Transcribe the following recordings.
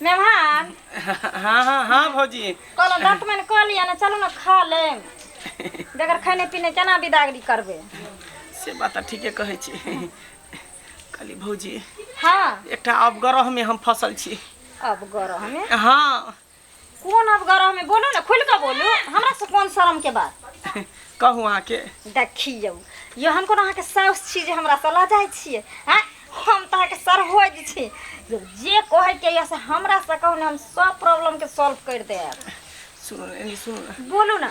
मेहमान। हाँ हाँ हाँ भौजी। कहलहुँ दाँत में कऽ लिअ ने, चलू ने खा लेब। बगैर खाने पीने केना विदागरी करबै? से बात तऽ ठीके कहै छी। कहली भौजी, हाँ, एकटा अवग्रह में हम फसल छी। अवग्रह में? हाँ। कोन अवग्रह में? बोलू ने, खुलि कऽ बोलू, हमरा से कोन शरम के बात? कहू अहाँके। देखियौ यो, हम कोनो अहाँके साउस छी जे हमरा से लऽ जाइ छियै? आँय, हम तऽ अहाँके सरहोज छी। यौ, जे कहैके यऽ से हमरा से कहू ने, हम सब प्रॉब्लम के सॉल्व करि देब। सुनू ने, एनी सुनू ने। बोलू ने।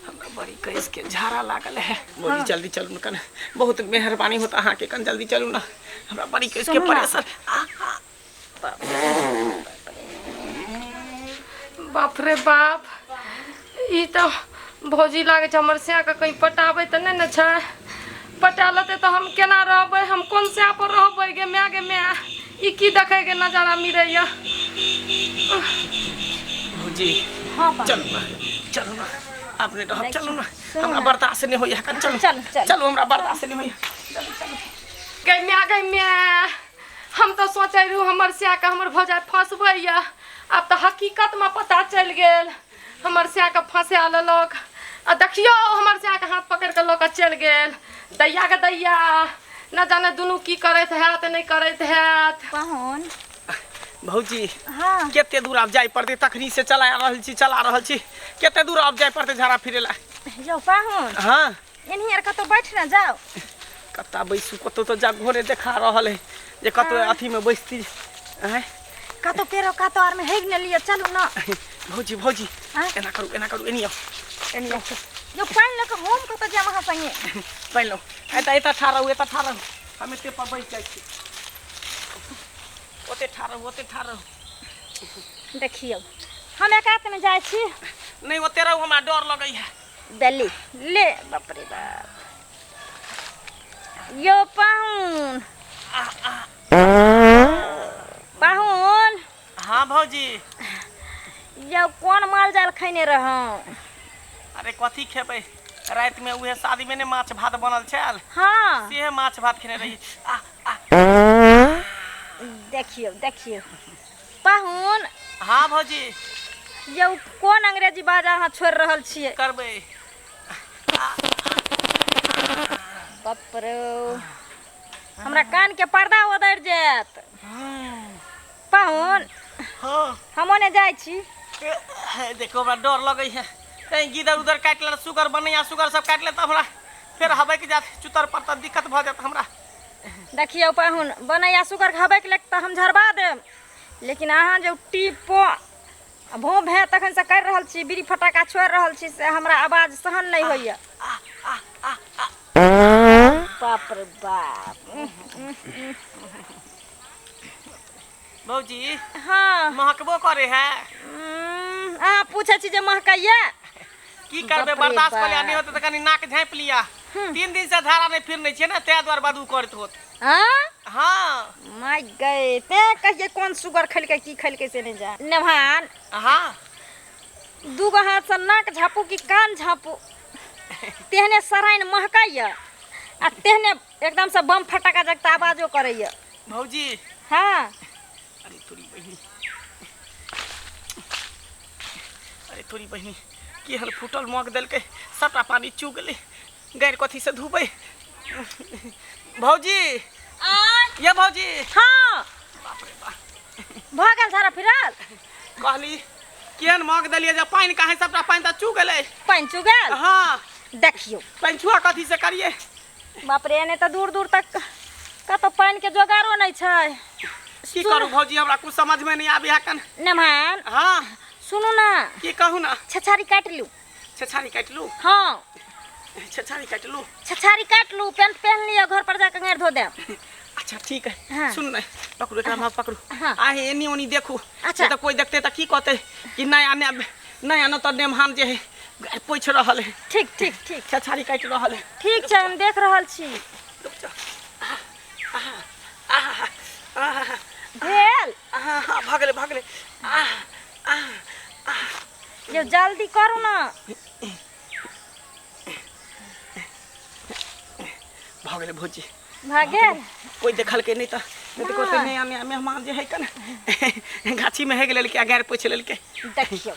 हमरा बड़ी कैस के झाड़ा लागल है भौजी। हाँ। जल्दी चलू ने कन, बहुत मेहरबानी होता अहाँके, कन जल्दी चलू ने, हमरा बड़ी कैस के सुनू ने। प्रेशर आ आ। बाप रे बाप, ई तऽ भौजी लागै छै हमर सैयाके कहीं पटाबै तऽ नहि ने छै? पटा लेतै तऽ हम केना रहबै? हम कोन सैया पर रहबै? गे माय, गे माय, ई की देखैके नजारा मिलैया? भौजी। हाँ पा। चलू ना, चलू ना, अपने रहब, चलू ना। सुनू हमरा ना। बर्दाश्त नहीं होइया कन, चलू। चलू, चलू। चलू, हमरा बर्दाश्त नहीं होइया। गे माय, गे माय, हम तऽ सोचै रहू हमर सैयाके हमर भौजाइ फँसबैया, आब तऽ हकीकतमे पता चलि गेल। हमर सैयाके फँसा लेलक आ देखियौ हमर सैयाके हाथ पकड़ि कऽ लऽ कऽ चलि गेल। दैया गे दैया, न जाने दुनू की करैत हैत, नहि करैत हैत। पाहुन। भौजी। हाँ। कते दूर आब जाय पड़तै? तखनी से चला रहल छी, चला रहल छी, कते दूर आब जाय पड़तै झाड़ा फिरे ला? यौ पाहुन। हाँ। एनही आर कतौ बैठ ने जाउ। कत्ता बैसू? कतौ तऽ जा घोरे देखा रहल है जे कतौ अथी में बैसती। आँय? कतौ पेरो कतौ आर में हेग ने लिअ, चलू ने। भौजी, भौजी। आँय? एना करू, एना करू, एनी आउ, एनी आउ। यौ, पानि लऽ कऽ हम कतऽ जायब अहाँ संगे? पानि लौ। एतऽ एतऽ ठाढ़ रहू, एतऽ ठाढ़ रहू, हम एते पर बैस जाइ छी। ओते ठाढ़ रहू, ओते ठाढ़ रहू। देखियौ, हम एकात में जाइ छी। नहि, ओते रहू, हमरा डर लगै है। दली ले, बाप रे बाप। यो पाहुन, पाहुन। हाँ भौजी। यौ, कोन माल जाल खैने रहौं? अरे कथी खेबै, राति में उहे शादी में ने माछ भात बनल छल। हाँ। सेहे माछ भात खेने रही। आ आ। देखियौ, देखियौ पाहुन। हाँ भौजी। यौ, कोन अंग्रेजी बाजा अहाँ छोड़ि रहल छियै? करबै। बाप रे, हमरा कान के पर्दा ओदरि जायत पाहुन। हाँ। हम ओने जाइ छी। ए, देखो, हमरा डर लगै है, कहीं गिदर उदर काटि लेत, सुगर बनैया सुगर सब काटि लेत, हमरा फेर हबकि जायत चुतर पर तऽ दिक्कत भऽ जायत हमरा। देखियौ पाहुन, बनैया सुगर हबकि लेत तऽ हम झरबा देब, लेकिन अहाँ जे टीपो आ भों भे तखन से करि रहल छी, बीड़ी फटाका छोड़ि रहल छी, से हमरा आवाज सहन नहि होइए। बाप रे बाप। भौजी। हाँ। महकबो करे है? अहाँ पूछै छी जे महकैया? की करबै, बाप रे बर्दाश्त कऽ लिअ, नहि बाप। होतै तऽ कनि नाक झाँपि लिअ। 3 दिन से धारा नहि फिरने छियै ने, ताहि दुआरे बदबू करैत होत। हाँ। हाँ। माय गए, तें कहिए कोन सुगर खेलकै, की खेलकै से नहि जान। नेभान। हाँ। दूगो हाथ से नाक झापू कि कान झापू, तेहने सराइन महकैया आ तेहने एकदम से बम फटाका जगता आवाजो करैया। भौजी। हाँ। अरे तोरी बहिनी, अरे तोरी बहिनी, केहन फूटल मग देलकै, सबटा पानी चू गेलै, गैर कथी से धोबै? भौजी। आँय? ये भौजी। हाँ। बाप रे बाप। भऽ गेल झाड़ा फिरल? कहली केहन मग देलियै जे पानि काहे सबटा पानि तऽ चू गेलै। पानि चू गेल? हाँ। देखियौ। पानि छुआ कथी से करियै? बाप रे, एने तऽ दूर दूर तक कतौ पानि के जोगारो नहि छै। की करू भौजी, हमरा कुछ समझ में नहीं आबे है कन। नेभान। हाँ। सुनू ना। की कहू ना? छछारी काटि लू। छछारी काटि लू? हाँ। छछारी काटि लू। छछारी काटि लू, पेंट पहन लिअ, घर पर जाके गाड़ि धो देब। अच्छा ठीक है। हाँ। सुन ने, पकड़ू एकरा, माँ पकड़ू। हाँ। आहे एनी ओनी देखू। अच्छा। नहीं तो कोई देखते तऽ की कहते कि नया नया नया न तऽ नेमहान जे है पोछि रहल है। ठीक ठीक ठीक। छछारी काटि रहल है। ठीक छै, हम देख रहल छी। रुक जा। आह, आह, आह, भेल? आह, भऽ गेलै, भऽ गेलै। आह, आह, आह। यौ, जल्दी करू ना। भऽ गेलै भौजी। भऽ गेल? कोई देखलकै नहि तऽ तऽ कहतै नया नया मेहमान जे है कने गाछीमे हेग लेलकै आ गारि पोछि लेलकै। देखियौ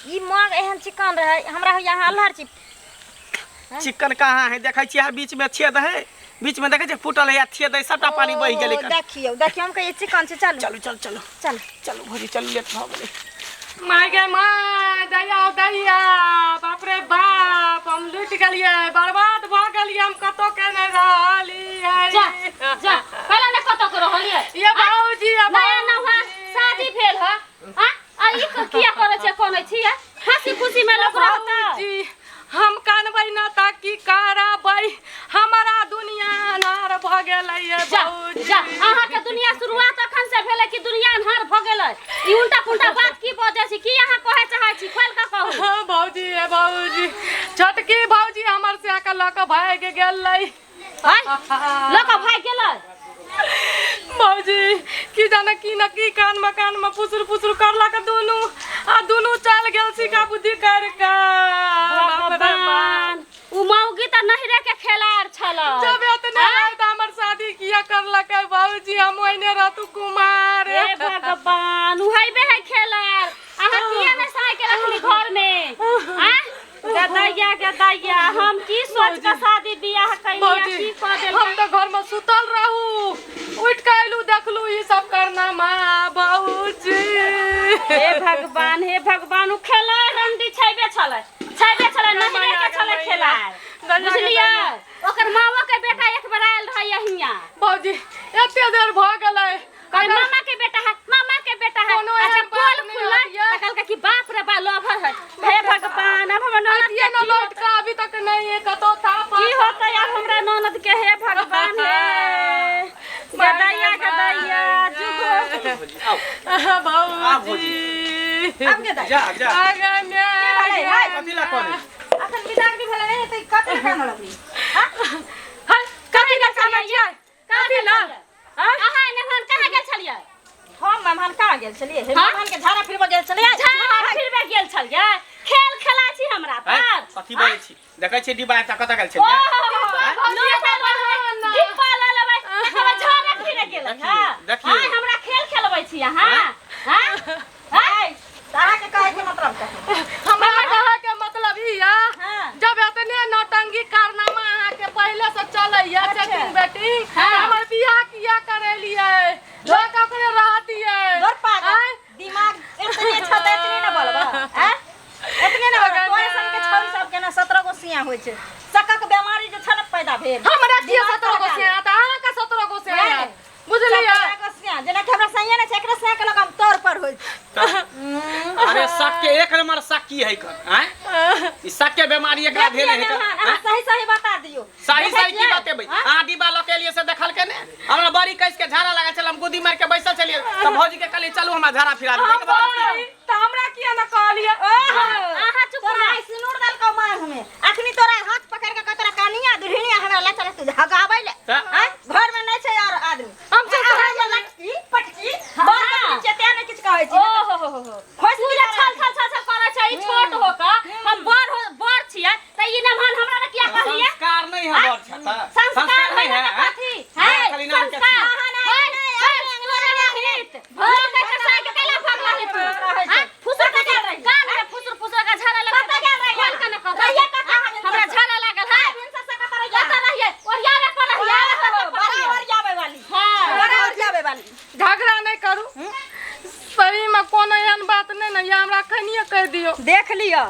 ई मग एहन चिकन रहै, हमरा होइए अहाँ अल्हड़ छी। चिकन कहाँ है? देखै छियै बीच में छेद है, बीच में देखै छियै फूटल है आ छेद है, सबटा पानी बहि गेलै। ओ, देखियौ देखियौ, हम कहियै चिकन छै। चलू चलू चलू चलू चलू चलू भौजी चलू, लेट भऽ गेलै। माय गे my, दैया दैया, बाप रे बाप, हम लुटि गेलियै, बर्बाद भऽ गेलियै, हम कतौ के नहि रहलियै। जा जा, पहिले ने कतौ के रहलियै। ये बाबूजी, ये नया नवा शादी भेल ह आ आ ई किया करै छै कोनै छियै? हंसी खुशी में लोक रहता। बाबूजी, हम कानबै न तऽ की करबै? हमारा दुनिया अन्हार भऽ गेलै ये जा बाबूजी। जा, अहाँ के दुनिया शुरुआत अखन से भेलै कि दुनिया अन्हार भऽ गेलै? ई उल्टा पुल्टा बात की बजै छी? की अहाँ कहै चाहै छी, खोलि कऽ कहू। हाँ, भौजी, हे भौजी, छोटकी भौजी हमर से के लऽ कऽ भागि गेलै। आँय, लऽ कऽ भागि गेलै? भौजी, की जाने की न की कान में कान में फुसुर फुसुर करलक दुनू, आ दुनू चल गेल सिका बुद्धि कर के। बाप रे बाप। भगवान, उ मौगी तऽ नहिरे के खेलाड़ छल। जब एतने रहै तऽ हमर शादी किया करलक भौजी? हम ओहिने रहतू कुमार। हे भगवान, उ हैबे है खेलाड़। अहाँ किया नहि सहाय के रखली घर में? आ गदैया गदैया, हम की सोच के शादी बियाह कैलियै, भौजी, की कऽ देल। हम तऽ घर में सुतल रहू, उठि कऽ अयलू, देखलू ई सब करनामा भौजी। हे भगवान, हे भगवान, उ खेलाड़ रंडी छैबे छलै, छैबे छलै, नहिरे के छलै खेलाड़, बुझलियै? ओकर मावो के बेटा एक बेर आयल रहै हियाँ। भौजी, एते देर भऽ गेलै। कहे मामा के बेटा है, मामा के बेटा है। कोनो अच्छा एहन बात पोल नहि खुललै होतियै। तऽ कहलकै कि बाप रे बा, लोभर है। हे भगवान, अब हमर ननद अतिए के न लौट कऽ अभी तक नहीं है कतौ था। की होतै आब हमरा ननद के? हे भगवान, हे गदैया गदैया जुग। आउ भौजी, आब के दाइ जा जा। आगे भेलै, हाय? कथी ला करै? अखन विदागरी भेलै नहि तऽ कथी कान लगली? हाय, कथी ला कानै छियै? कथी ला? अहाँ एने कहाँ गेल छलियै? हम मेहमान कहाँ गेल छलियै? हे हाँ? मेहमान के झाड़ा फिरबऽ गेल छलियै। झाड़ा फिरबे गेल छलियै? खेल खेला छी हमरा पर? कथी बजै छी? देखै छियै डिब्बा एकटा, कतऽ गेल ओ छलियै? लोटा रहै, डिब्बा लऽ लेबै तकर बाद झाड़ा फिरे गेलै। हँ देखियौ। आइ हमरा खेल खेलबै छी अहाँ? हँ हाय, तऽ अहाँके कहैके मतलब कथी? हमरा कहै के मतलब ई है, हाँ। जब एतने नौटंकी कारनामा अहाँके पहिले से चलैया, सेटिंग बेटिंग, हाँ। हमर बियाह किया करेलियै? लऽ ओकरे रहतियै। तोर पागल आँय? दिमाग एतने छ तऽ एतने ने बोलबऽ? आँय, एतने ने बोलबऽ? तोरे सन के छौरी सबके ने 17 गो सियाँ होइ छै, सकक बेमारी जे छ ने पैदा भेल। हमरा किया दिमाग 17 गो खराब। से आयत? अहाँके 17 गो से आयत, बुझलियै? 17 गो सियाँ, जेनाकि हमरा सैया नहि छै, एकरा सियाँ के लऽ कऽ हम तोर पर होइ छी। अरे शक के एक नंबर शक की है कर? आँय, ई शक के बीमारी एकरा भेल है देखियौ कर? मेहमान, अहाँ सही सही बता दियौ। सही देखै सही की छियै? बतेबै? अहाँ डिब्बा लऽ के एलियै से देखलकै ने? हमरा बड़ी कस के झाड़ा लागल छल, हम गोदी मारि के बैसल छलियै तऽ भौजी के कहलियै चलू हमरा झाड़ा फिरा हम देबै। बोल रही तऽ हमरा किया ने कहलियै? अहाँ चुप तोरा आइ सिनूर देलकौ मांग में, अखनी तोरा हाथ पकड़ के कहै तोरा कनिया दुल्हनिया हमरा ले चले तू हगाबै ले। तऽ? आँय, घर में नहि छै और आदमी? हम सब अहाँ जे लटकी पटकी बड़ बकरी छियै तें नहि किछु कहै छी। ओ हो हो हो हो, खोसि तू जे छल छल छल छल करै छै, ई छोट हो कऽ, हम बड़ हो, बड़ छियै तऽ ई नमहन हमरा ने किया कहलियै? संस्कार नहीं है बड़ छै तऽ। संस्कार नहीं है है तऽ कथी हाँ, है? खाली नाम के संस्कार छी। है, है, तोरा रहित लोग के साय के कैला भागलही तू? हाँ, फुसुर के कान में फुसुर फुसुर के झाड़ा लगा कतऽ गेल रहियै? खोल के न कह रहियै कतऽ? हमरा झाड़ा लागल है। कतऽ रहियै? ओरियावे पर रहियै, कतऽ पर बड़ा रहियै? ओरियाबै वाली। हाँ। बड़ा ओरियाबै वाली। झगड़ा नहि करू, सही में कोनो एहन बात नहि ने यऽ, हमरा कनिये कहि दियौ। देख लिअ,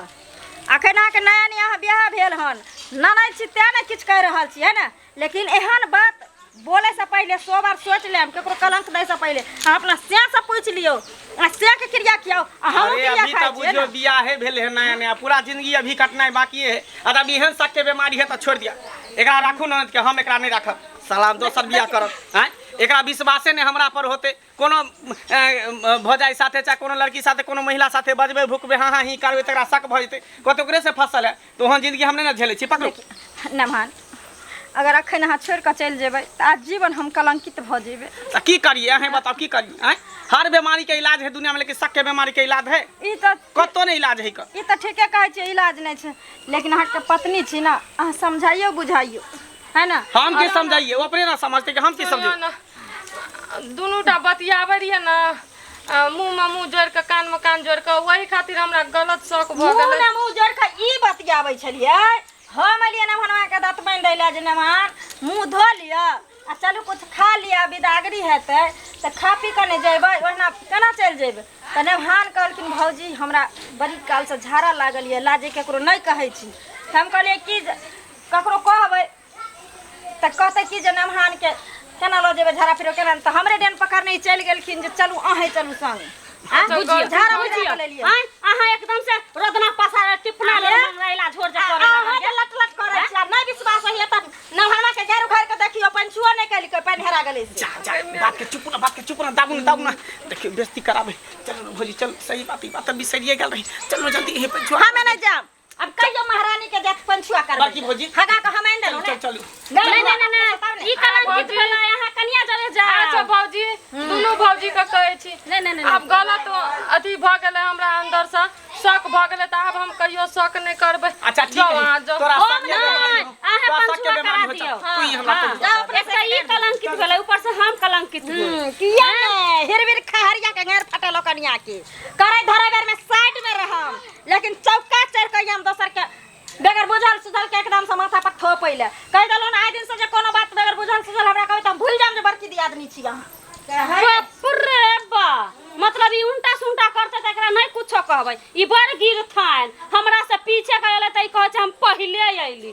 अखन अहाँके नया नया अहाँ बियाह भेल हन, ननैद छी तें ने किछु कहि रहल छी, है ने? लेकिन एहन बात बोलैसँ पहिले 100 बार सोचि लेब। ककरो कलंक दैसँ पहिले अहाँ अपना सैसँ पूछि लियौ आ सैके क्रिया खियाउ आ हमहूँ अरे क्रिया अभी खाइ तऽ छियै बुझियौ ने। बियाहे भेल है नया नया, पूरा जिंदगी अभी कटनाइ बाकी है आ अभी एहन शक के बीमारी है तऽ छोड़ि दिया एकरा, राखू ननद के, हम एकरा नहि राखब साला, हम दोसर बियाह करब। आँय, एकरा विश्वासे नहि हमरा पर होते, कोनो भौजाइ साथे चाहे कोनो लड़की साथे कोनो महिला साथे बजबै भुकबै, हाँ हाँ ही करबै तकरा शक भऽ जेतै, कहतै ओकरे से फसल है, तऽ ओहन जिंदगी हम नहि ने झेलै छी। पकड़ू। नमहन, अगर अखन अहाँ छोड़ि कऽ चलि जेबै तऽ आजीवन हम कलंकित भऽ जेबै। तऽ की करियै, अहें बताउ की करियै? आँय, हर बीमारी के इलाज है दुनिया में, लेकिन शक के बीमारी के इलाज है? ई तऽ कतौ नहि इलाज है क। ई तऽ ठीके कहै छियै, इलाज नहि छै, लेकिन अहाँके पत्नी छी ने, अहाँ समझाइयो बुझाइयो, है ने? हम की समझाइए? वो अपने ना समझते कि हम की सुनियौ समझे। ने, दुनू टा बतियाबै रहियै ने, मुँहमे मुँह जोड़ि कऽ, कानमे कान जोड़ि कऽ, ओहि खातिर हमरा गलत शौक भऽ मुँह गेलै। ने मुँह जोड़ि कऽ ई बतियाबै छलियै। हम एलियै नमहनवा के दतमनि दै लए जे नमहन मुँह धो लिअ आ चलू कुछ खा लिअ, बिदागरी हेतै तऽ खा पी कऽ नहि जेबै, ओहिना केना चलि जेबै? तऽ नमहान कहलखिन भौजी हमरा बड़ी कालसँ झाड़ा लागल यऽ, लाजे ककरो नहि कहै छी। तऽ हम कहलियै कि जे ककरो कहबै तऽ कहतै कि जे नमहानके केना लऽ जेबै झाड़ा फिरो केना, तऽ हमरे डेन पकड़ने ई चलि गेलखिन जे चलू अहेँ चलू संग। अच्छा, बुझियौ, झाड़ा बुझियौ। बुझा कऽ लेलियै। आँय, अहाँ एकदम से रोदना पसार टिपना अरे। रैला झोर जे करे अहाँ जे लट लट करै छी आ नहि विश्वास होइए तऽ नमहरमा के गारि उखाड़ि कऽ देखियौ, पंचुओ नहि केलकै, पानि हेरा गेलै से। जा जा, बात के चुप ना, बात के चुप ना, दाबू ना, दाबू ना, देखियो बेइज्जती कराबे। चलो ना भौजी, चल, सही बात, ई बात तऽ बिसरिए गेल रही। चलो जल्दी, हे पंचुआ। हमे नहि जायब, अब कहियो महारानी के जात पंचुआ करबै। बड़की भौजी। हगा के हम आनि देलहुँ चल ने। चल चलू। नहीं नहीं नहीं नहीं, ई कलंकित भौजी। भेलै, अहाँ कनिया जरे जाउ। अच्छा भौजी, दुनू भौजी के कहै छी, नहीं नहीं नहीं, आब गलत अथी भऽ गेलै, हमरा अंदर से शक भऽ गेलै, तऽ आब हम कहियो शक नहि करबै। अच्छा ठीक जाउ है, अहाँ जाउ। तोरा हम शक के नहि, बीमारी हो, अहाँ तोरा शक के पंचुआ बीमारी करा हो, चल, दियौ। तू ही हमरा हाँ। पर जाउ अपने एक तऽ ई कलंकित भेलै, ऊपर से हम कलंकित भेल। किया ने हिरबिर खहरिया के घेर फटेलो कनिया के करे धरे बेर में साइड में रहम, लेकिन चौका चढ़ के हम दोसर के बगैर बुझल सुझल के एकदम से माथा पर थोपैले कहि देलहुँ ने। आइ दिन से जे कोनो बात बगैर बुझल सुझल हमरा कहबै तऽ हम भूलि जायब जे बड़की दियादनी छी अहाँ। बाप रे बा, मतलब ई उल्टा सुल्टा करतै तऽ एकरा नहि कुछो कहबै। ई बड़ गिरथान, हमरा से पीछे के एलै तऽ ई कहै छै हम पहिले अयली।